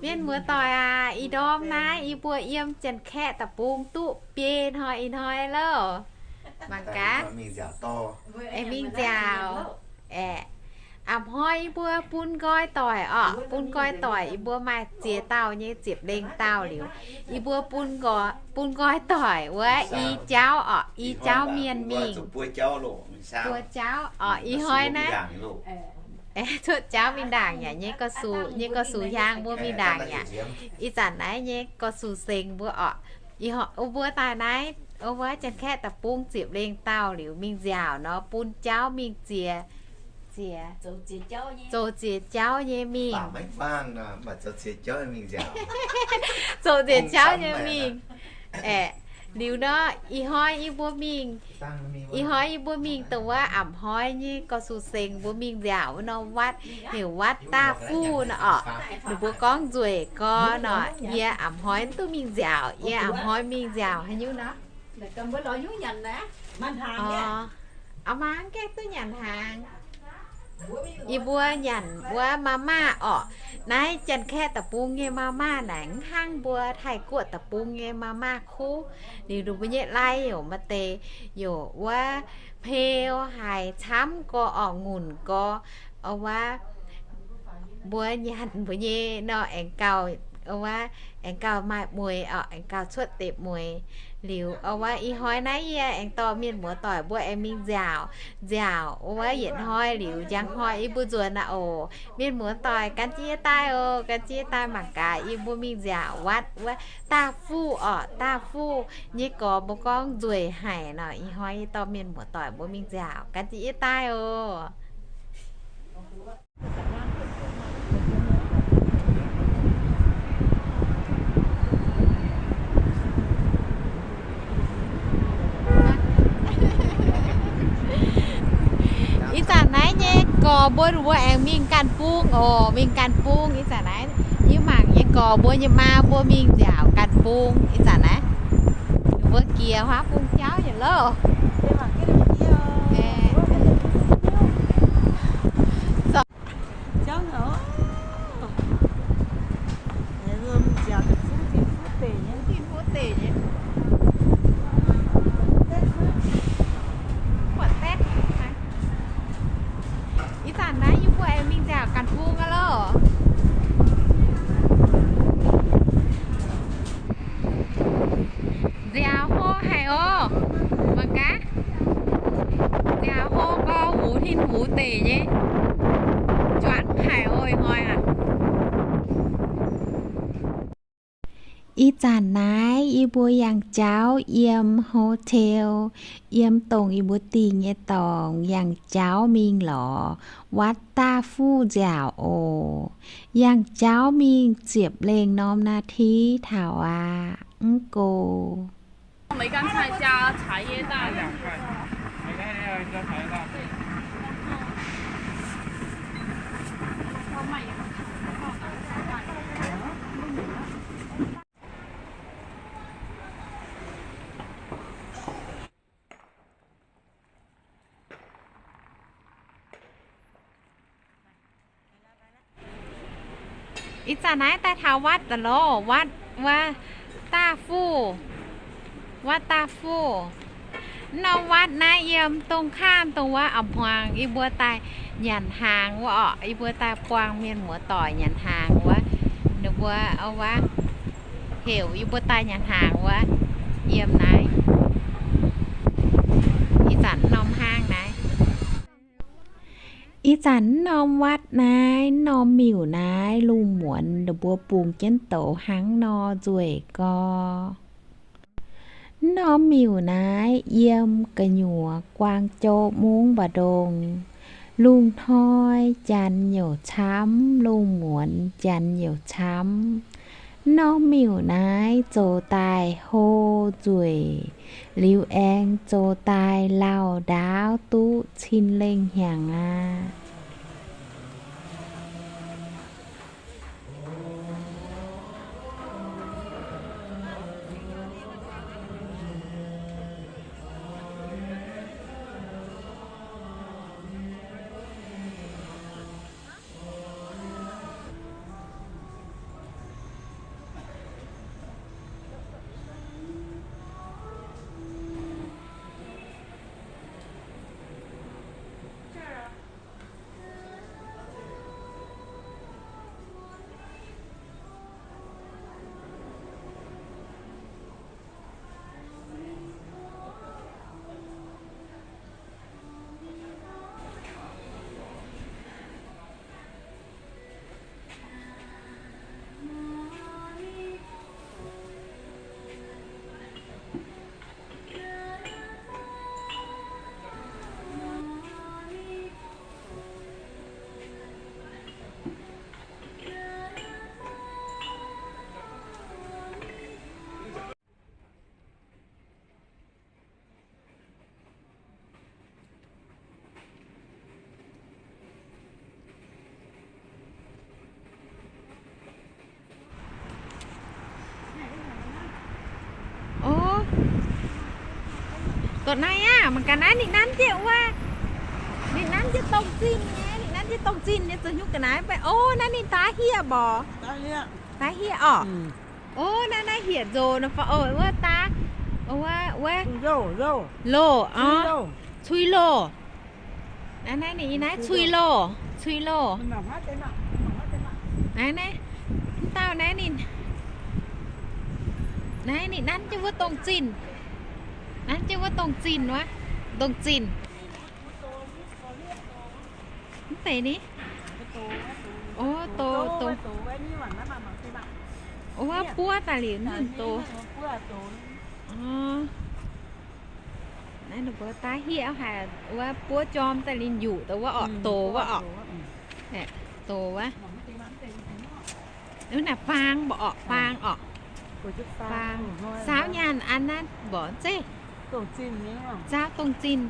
Mienh muoz-doic aac, ih ndorm naaiv yie mbuo yiem Janx-Kaeqv deic-bung duqv biei hnoi ih hnoi loh. Mangc gaax. Aengx mingh nziaauc. Aeqv, a'hnoi yie mbuo bun nqoi doic orqc, bun nqoi doic yie mbuo maaih ziex dauh nyei ziepc lengh dauh liuz, yie mbuo bun nqoi, bun nqoi doic wuov i jauv orqc, i jauv mienh mingh. Buo jauv orqc, ih hnoi naaiv cuotv jauv mingh ndaangc yaac nyei gauh sux, nyei gauh sux hiaang mbuo mingh ndaangc yaac. Ih zanc naaiv nyei gauh sux seng mbuo orqc. Ih hnoi mbuo daaih naaiv, wuov Janx-Kaeqv deic-bung ziepc lengh dauh liuz mingh nziaauc nor bun jauv mingh ziex, ziex, zoux ziex jauv nyei mingh. Zoux ziex jauv nyei mingh. Aeqv, liuz nor, ih hnoi yie mbuo mingh, ih hnoi yie mbuo mingh dongh wuov a'hnoi nyei gauh sux seng mbuo mingh nziaauc wuov norm วัด heuc วัดต้าฟู่ nor orqc. Ninh mbuo gorngv nzueic gorx nor, yie a'hnoi duqv mingh nziaauc, yie a'hnoi mingh nziaauc haaix nyungc nor. A'maah gaengh duqv nyanc hnaangx. Yie mbuo nyanc wuov มาม่า orqc. Naaiv Janx-Kaeqv deic-bung nyei มาม่า naaic mv hnangv mbuo Taiv-Guoqv deic-bung nyei มาม่า kuv. Liuz ninh mbuo nyei lai-youz maaih deix youz wuov hmeu haic, camv gorx, orqc, ngunc gorx, wuov mbuo nyanc mbuo nyei nor aengx gauh, wuov, aengx gauh maaih mueiz orqc, aengx gauh cuotv deix mueiz. Liuz wuov ih hnoi naaiv yie aengx dorh mienh muoz-doic mbuo aengx mingh nziaauc. Nziaauc wuov yietc hnoi liuz, njang hnoi yie mbuo nzuonx aqv oc. Mienh muoz-doic gan jienv yie daaih oc, gan jienv yie daaih mangc gaax yie mbuo mingh nziaauc วัด wuov ต้าฟู่ orqc. ต้าฟู่ nyei gorx mbuo gorngv nzueic haic nor. Ih hnoi yie dorh mienh muoz-doic mbuo mingh nziaauc, gan jienv yie daaih oc. Ih zanc naaiv nyei gorx mbuo, mbuo aengx mingh ganh bung oc, mingh ganh bung. Ih zanc naaiv yie mangc nyei gorx mbuo nyei maa mbuo mingh nziaauc ganh bung. Ih zanc naaiv ninh mbuo jiex huaav bung jauv nyei loh. Ih zanc naaiv yie mbuo aengx mingh nziaauc ganh bung aqv loh. Nziaauc hlo haic oc. Mangc gaax. Nziaauc hlo gorx, wuc tin wuc deic nyei. Juatc haic oc, ih hnoi aac. Ih zanc naaiv yie mbuo yangh jauv yiem hotel, yiem dongh yie mbuo dingh nyei dorngx yangh jauv mingh lorz วัดต้าฟู่ nziaauc oc. Yangh jauv mingh ziepc lengh norm นาที taux aqv, mv go. Ih zanc naaiv daaih taux วัด daaih loh, วัด wuov ต้าฟู่, วัดต้าฟู่. Norm วัด naaiv yiem dongh kamv dongh wuov a'hmuangx yie mbuo daaih nyanc hnaangx wuov orqc, yie mbuo daaih buangh mienh muoz-doic nyanc hnaangx wuov, ninh mbuo wuov heuc yie mbuo daaih nyanc hnaangx wuov, yiem naaiv. Ih zanc norm hnangv naaiv. Ih zanc norm วัด naaiv, norm miuc naaiv, lungh muonz ninh mbuo bungx jienv douz hnangv nor nzueic gorx. Norm miuc naaiv yiem gu'nyuoz guang jou mungv mbu'ndongx. Lungh hnoi janx youc camv, lungh muonz janx youc camv. Norm miuc naaiv zoux daaih hlo nzueic, liuz aengx zoux daaih lauh ndaauv duqv cin lengh hnyangx aqv. Dongh naaiv aqv, mangc gaax naaiv ninh nanv jienv wuov, ninh nanv jienv dongh zinh nyei, ninh nanv jienv dongh zinh nyei, zuqc nyungc ga'naaiv mv baac. O, naaiv ninh daav hieh mborqc. Daav hieh orqc. O, naaiv, naaiv hieh nzox nor fai, o, wuov daav, wuov, wuov, loh, cui loh. Naaiv, naaiv ninh i naaiv cui loh, cui loh. Naaiv, naaiv, mv dauh naaiv ninh, naaiv ninh nanv jienv wuov dongh zinh, nanv jienv wuov dongh zinh wuov, dongh zinh. Mv deix ni. O, doz, doz. O, wuov buov daaih liuz ninh doz. Naaiv ninh mbuo daav hieh haic, wuov buov jorm daaih liuz yuqc daaih wuov orqc, doz wuov orqc. Doz wuov. Naaiv faang mborqc orqc, faang orqc. Faang. Saauv nyaanh an naaiv mborqc zeiv. Saauv dongh zinh.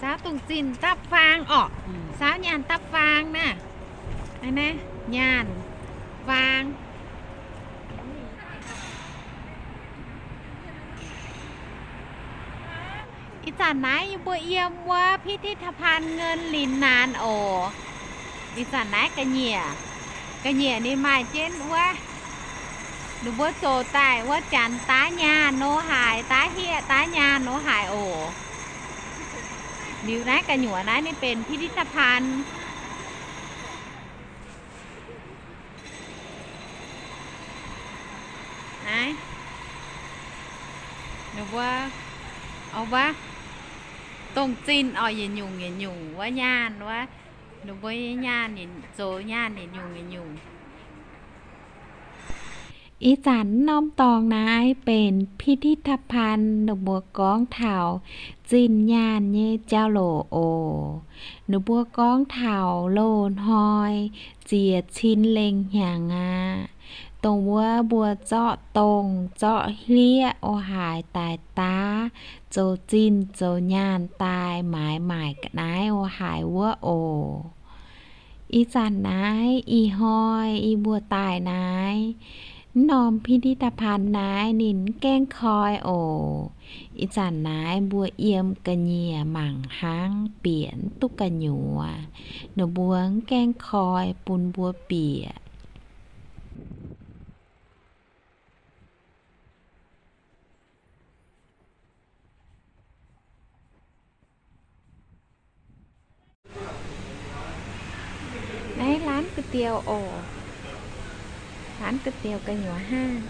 Saauv dongh zinh dapv faang orqc. Saauv nyaanh dapv faang naaiv. Naaiv nyaanh faang. Ih zanc naaiv yie mbuo yiem wuov พิพิธภัณฑ์เงินหลินหนาน oc. Ih zanc naaiv ga'nyiec, ga'nyiec ninh maaih jienv wuov, ninh mbuo zoux daaih wuov janx daav nyaanh nor haaix, daav hieh daav nyaanh nor haaix oc. Liuz naaiv gu'nyuoz naaiv ninh benx พิพิธภัณฑ์. Naaiv, ninh mbuo, o, wuov, dongh zinh orqc, yietc nyungc yietc nyungc wuov nyaanh wuov, ninh mbuo nyei nyaanh, zoux nyaanh yietc nyungc yietc nyungc. Ih zanc norm dorngx naaiv benx พิพิธภัณฑ์, ninh mbuo gorngv taux zinh nyaanh nyei jauv-louc oc. Ninh mbuo gorngv taux loz-hnoi ziec cin lengh hnyangx aqv, dongh wuov mbuo zorqv dongh zorqv hlieqv o haaix daaih daav, zoux zinh zoux nyaanh daaih maaiz maaic ga'naaiv o haaix wuov oc. Ih zanc naaiv ih hnoi yie mbuo daaih naaiv, mv norm พิพิธภัณฑ์ naaiv ninh mv gaengh koi oc. Ih zanc naaiv mbuo yiem ga'nyiec mangc hnangv, bieqc mv duqv gu'nyuoz. Ninh mbuo mv gaengh koi bun mbuo bieqc. Naaiv ร้านก๋วยเตี๋ยว oc. ร้านก๋วยเตี๋ยว gu'nyuoz hnangv.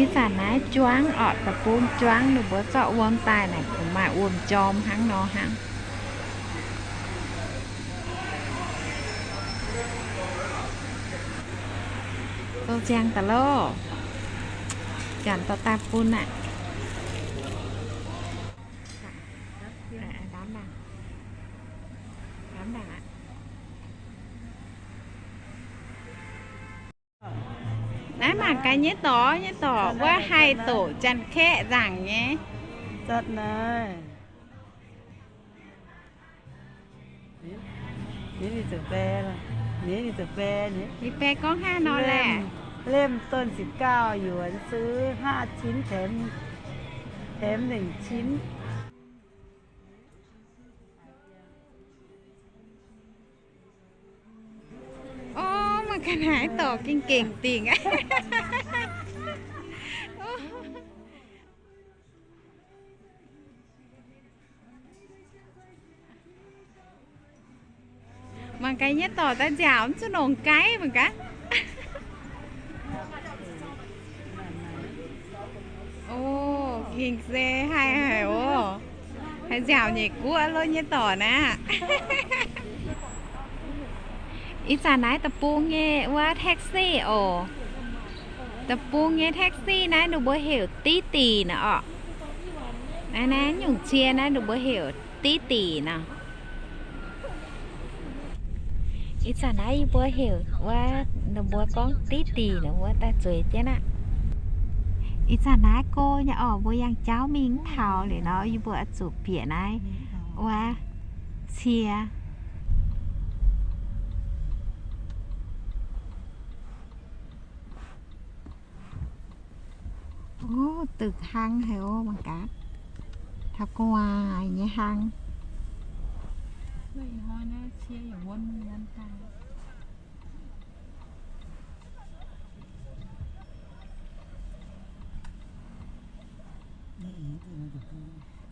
Ih zanc naaiv juangv orqc, deic-bung juangv, ninh mbuo zorqv wuom daaih naaic, maaih wuom-jorm hnangv nor hnangv. Zoux ziangx daaih loh. Janx dorh daaih bun aqv. Naaiv mangc gaax nyei dorc, nyei dorc wuov haih doqc Janx-Kaeqv nzaangc nyei. Ninh bae gorngv hnangv nor laeh. เล่มต้นสิบเก้าหยวน ซื้อห้าชิ้น แถม แถมหนึ่งชิ้น. O, mangc gaax naaiv dorc gengh gengh dingc aqv. Mangc gaax nyei dorc daaih nziaauc mv zuqc longc gaiv mangc gaax. O, gengh se haih haic oc. Haih nziaauc nyeic guoqv lov nyei dorc naaiv. Ih zanc naaiv deic-bung nyei wuov taxi oc. Deic-bung nyei taxi naaiv ninh mbuo heuc 滴滴 naaiv orqc. Naaiv, naaiv nyungc cie naaiv ninh mbuo heuc 滴滴 nor. Ih zanc naaiv yie mbuo heuc wuov, ninh mbuo gorngv 滴滴 nor wuov daaih zueiz jienv aqv. Ih zanc naaiv go nyei orqc, mbuo yangh jauv mingh taux liuz nor, yie mbuo oix zuqc bieqc naaiv wuov cie. Ov, deix hlang haic ov, mangc gaax. Taux gu'nguaaic nyei hlang.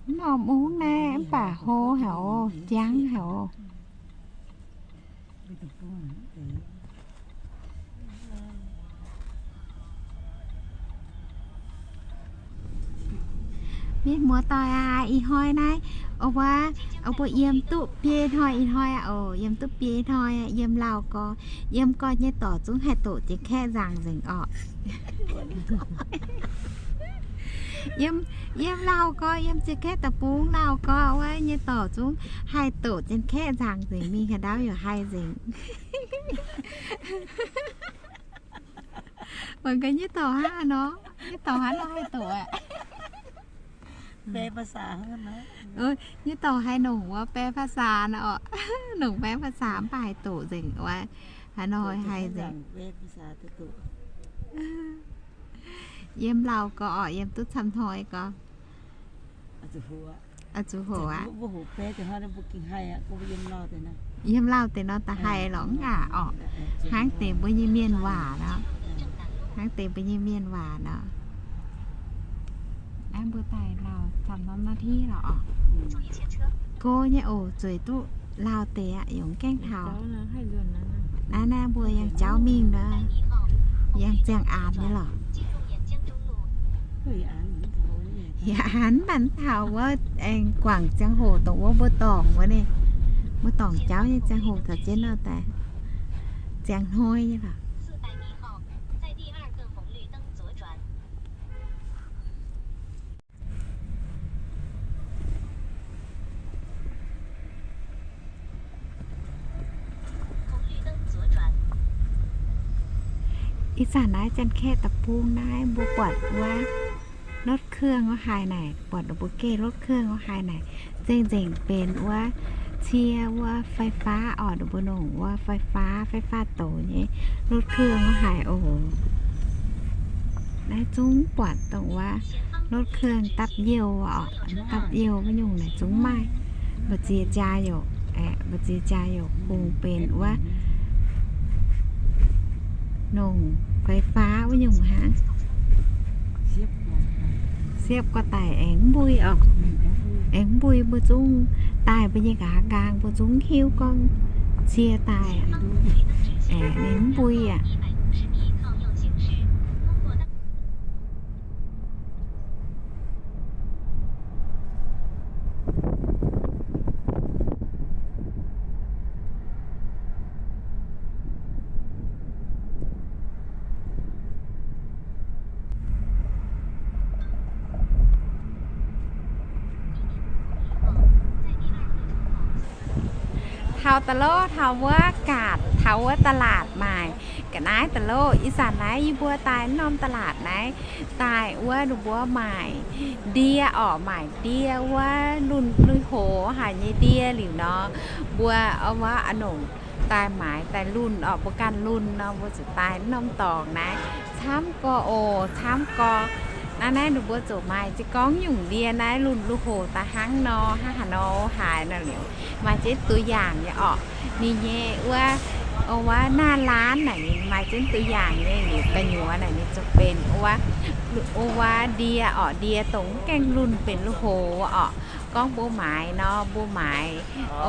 Mv norm ungv naaiv mv baac hlo haic oc, jangv haic oc. Mienh muoz-doic aac, ih hnoi naaiv, o, mbuo, o, mbuo yiem duqv biei hnoi ih hnoi aqv oc, yiem duqv biei hnoi aqv, yiem lauh gorx, yiem gorx nyei dorc zungv haih doqc jiex kaeqv nzaangc nzengc orqc. Yiem, yiem lauh gorx, yiem jiex kaeqv deic-bung lauh gorx wuov nyei dorc zungv haih doqc jiex kaeqv nzaangc nzengc, mingh haaix ndau yaac haih nzengc. Mangc gaax nyei dorc hnangv nor, nyei dorc hnangv nor haih doqc aqv. Nyei dorc haih nongc wuov แปลภาษา nor orqc. Nongc แปลภาษา mv baac haih doqc nzengc wuov. Haaix nor haih nzengc. Yiem lauh gorx orqc, yiem duqv camv hnoi gorx. Oix zuqc hoqc aqv. Yiem lauh deix nor da'haih lorqc aqv orqc. Hnangv deix mbuo nyei mienh waac nor. Hnangv deix mbuo nyei mienh waac nor. Naaiv mbuo daaih lauh camv norm นาที lorqc orqc. Go nyei oc, zueiz duqv lauh deix aqv, yungz gaengh taux. Naaiv, naaiv mbuo yangh jauv mingh nor, yangh ziangh aanx nyei lorqc. Yaac mv baac mv taux wuov aengx guangc ziangh hoc dongh wuov mbuo dorngc wuov ni. Mbuo dorngc jauv nyei ziangh hoc taux jienv nor daaih ziangh hnoi nyei lorqc. Ih zanc naaiv Janx-Kaeqv deic-bung naaiv mbuo buatc wuov รถเครื่อง wuov haaix naaic, buatc mbuo geh รถเครื่อง wuov haaix naaic, nzengc-nzengc benx wuov cie wuov ไฟฟ้า orqc, mbuo nongc wuov ไฟฟ้า, ไฟฟ้า doz nyei รถเครื่อง wuov haaix oc. Naaiv zungv buatc dongh wuov รถเครื่อง dapv youh orqc, dapv youh wuov nyungc naaic zungv maaih. Mbu'ziex jaa youc, aeqv, mbu'ziex jaa youc kungx benx wuov nongc ไฟฟ้า wuov nyungc hnangv. Siepv gorx daic aengx mv mbui orqc. Aengx mv mbui, mbuo zungv daaih mbuo nyei nqa'haav nqaang mbuo zungv hiuv gorngv cie daaih. Aeqv, ninh mv mbui aqv. Taux da'lov, taux wuov กาด, taux wuov ตลาด maaic ga'naaiv da'lov. Ih zanc naaiv yie mbuo daaih norm ตลาด naaiv, daaih wuov ninh mbuo maaic ndie orqc, maaic ndie wuov lunh lui-houx haic nyei ndie liuz nor, mbuo wuov a'nongc daaih maaiz daaih lunh orqc, mbuo ganh lunh nor, mbuo zuqc daaih norm dorngx naaiv camv gorx oc, camv gorx. Naaiv, naaiv ninh mbuo zuqc maaiz jienv gorngv nyungc ndie naaiv lunh lui-houx daaih hnangv nor, hnangv haaix nor haaix nor liuz, maaih jienv ตัวอย่าง nyei orqc. Ninh nyei wuov, wuov หน้าร้าน naaic ninh maaih jienv ตัวอย่าง nyei liuz, gu'nyuoz naaic ninh zuqc benx wuov, wuov ndie orqc, ndie dongh mv gaengh lunh benx lui-houx orqc. Gorngv mbuo maaiz nor, mbuo maaiz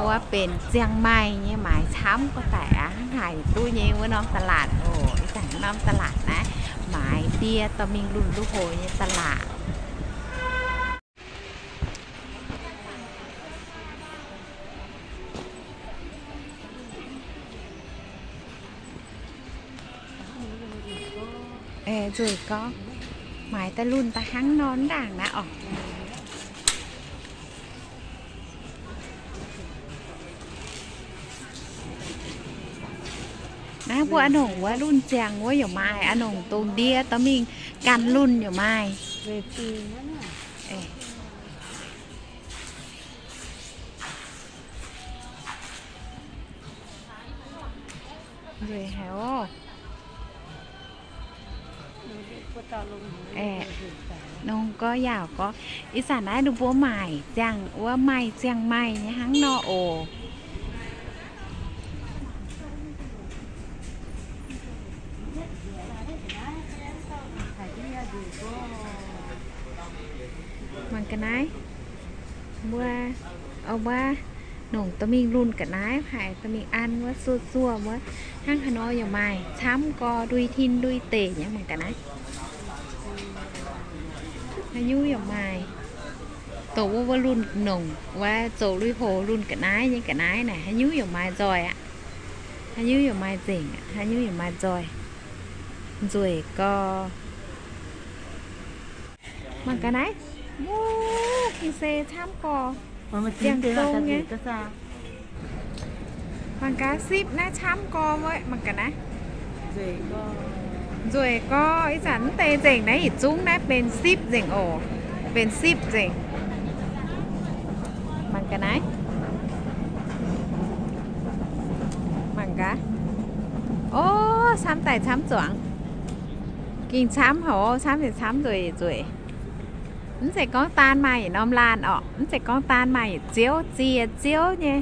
wuov benx ziangh maaih nyei maaiz camv gorx daic aqv. Hnangv haaix duqv nyei wuov norm ตลาด oc. Ih zanc norm ตลาด naaiv maaiz ndie dorh mingh lunh lui-houx nyei ตลาด. Aeqv, nzueic gorx, maaiz daaih lunh daaih hnangv nor ndaangc naaiv orqc. Naaiv mbuo a'nongc wuov lunh ziangh wuov yaac maaih, a'nongc dongh ndie dorh mingh ganh lunh yaac maaih. Nzueic haic oc. Aeqv, nongx gorx yaauc gorx. Ih zanc naaiv ninh mbuo maaic ziangh wuov, maaih ziangh maaih nyei hnangv nor oc. Mangc ga'naaiv, mbuo, o, wuov, nongc dorh mingh lunh ga'naaiv haic, dorh mingh an wuov, suov suov wuov, hnangv haaix nor yaac maaih, camv gorx, ndui tin ndui deic nyei. Mangc ga'naaiv, haaix nyungc yaac maaih. Doqc wuov, wuov lunh nongc wuov, zoux lui-houx lunh ga'naaiv nyei ga'naaiv naaic, haaix nyungc yaac maaih nzoih aqv. Haaix nyungc yaac maaih nzengc aqv, haaix nyungc yaac maaih nzoih. Nzueic gorx. Mangc ga'naaiv, wuov, gengh se camv gorx, ziangh zong nyei. Mangc gaax sipv naaiv camv gorx wuov, mangc ga'naaiv. Nzueic gorx, ih zanc mv deix nzengc naaiv yietc zungv naaiv benx sipv nzengc oc. Benx sipv nzengc. Mangc ga'naaiv. Mangc gaax. O, camv daaih camv zuangx. Gengh camv haic, camv yietc camv nzueic nzueic. Mv zeiz gorngv daan maaih yietc norm laanh orqc. Mv zeiz gorngv daan maaih yietc ziouv, ziex ziouv nyei.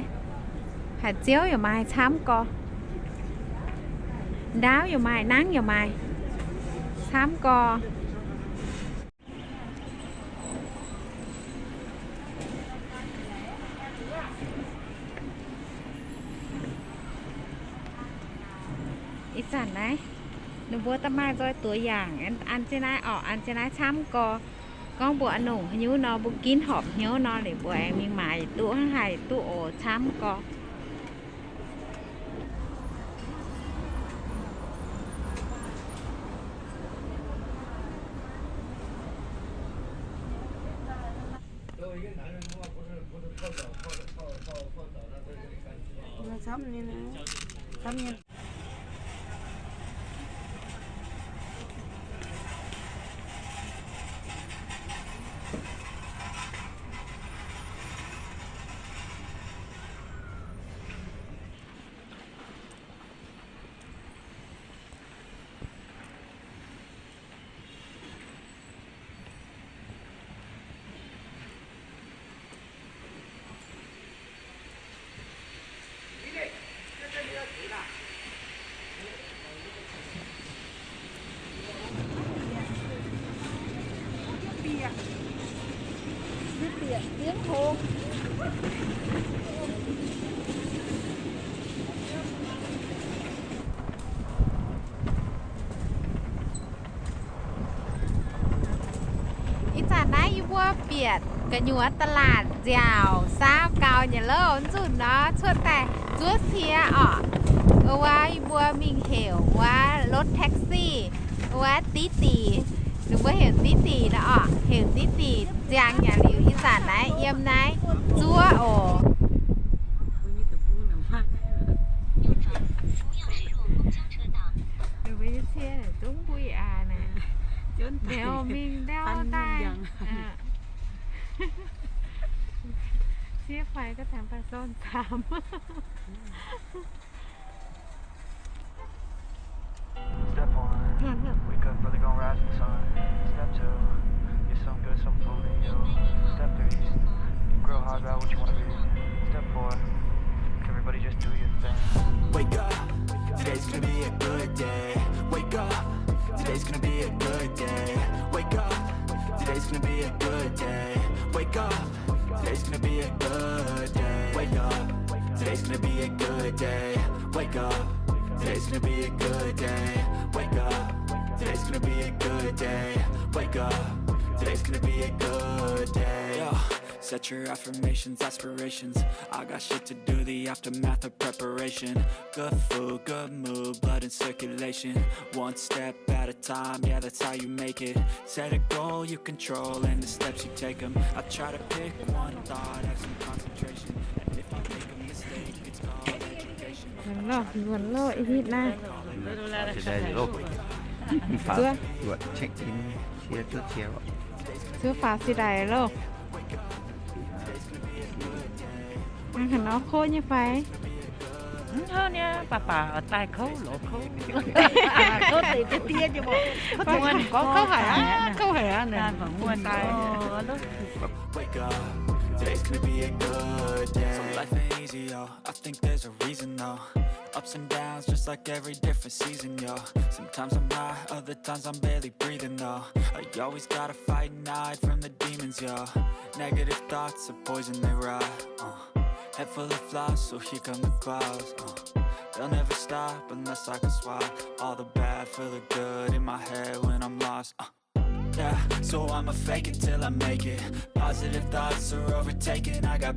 Haaix ziouv yaac maaih camv gorx. Ndaauv yaac maaih, nangv yaac maaih. Camv gorx. Ih zanc naaiv, ninh mbuo da'maaih nzoih duoz yaangc, an jienv naaiv orqc, an jienv naaiv camv gorx. Gorngv mbuo a'nongc haaix nyungc nor, mbuo ginv horpc hnyouv nor, liuz mbuo aengx mingh maaiz duqv, hnangv haaix duqv oc, camv gorx. Ih zanc naaiv yie mbuo bieqc gu'nyuoz ตลาด nziaauc, saauv gaux nyei louh, nzunc nor cuotv daaih zuov cie orqc. Wuov yie mbuo mingh heuc wuov รถแท็กซี่, wuov 滴滴, ninh mbuo heuc 滴滴 nor orqc, heuc 滴滴 ziangx yaac liuz ih zanc naaiv yiem naaiv zuov oc. Ninh mbuo nyei cie naaic zungv mbui aac naaic, mbiauz mingh ndau daaih. Sieqv fai ga'tangx daaih sorn-zaamx. Step one, wake up early, gonna rise in the sun. Step two, get some good, some food in you. Step three, grow hard, about what you wanna be. Step four, everybody just do your thing. Wake up, today's gonna be a good day. Wake up, today's gonna be a good day. Wake up, today's gonna be a good day. Wake up, today's gonna be a good day. Wake up, today's gonna be a good day. Wake up, today's gonna be a good day. Wake up, today's gonna be a good day. Wake up, today's gonna be a good day. Yo, set your affirmations, aspirations. I got shit to do, the aftermath of preparation. Good food, good mood, blood in circulation. One step at a time, yeah, that's how you make it. Set a goal you control and the steps you take 'em. I try to pick one thought, have some concentration. And if I make a mistake, it's called education. Nzuonx loh, nzuonx loh, ih hitv naaiv. Zuov faaux si daic loh. Haaix nor kouv nyei fai? Mv kouv nyei, baac baac daaih kouv lorz kouv. Kouv deix diev diev nyei mv baac. Gorngv kouv haic aqv, kouv haic aqv, ninh muonh daaih. Wake up, today's gonna be a good day. So life ain't easy, yo. I think there's a reason, though. Ups and downs, just like every different season, yo. Sometimes I'm high, other times I'm barely breathing, though. I always gotta fight and hide from the demons, yo. Negative thoughts are poison, they rot, uh. Head full of flaws, so here come the clouds, uh. They'll never stop unless I can swap all the bad for the good in my head when I'm lost, uh. Yeah, so I'ma fake it till I make it. Positive thoughts are overtaken. I got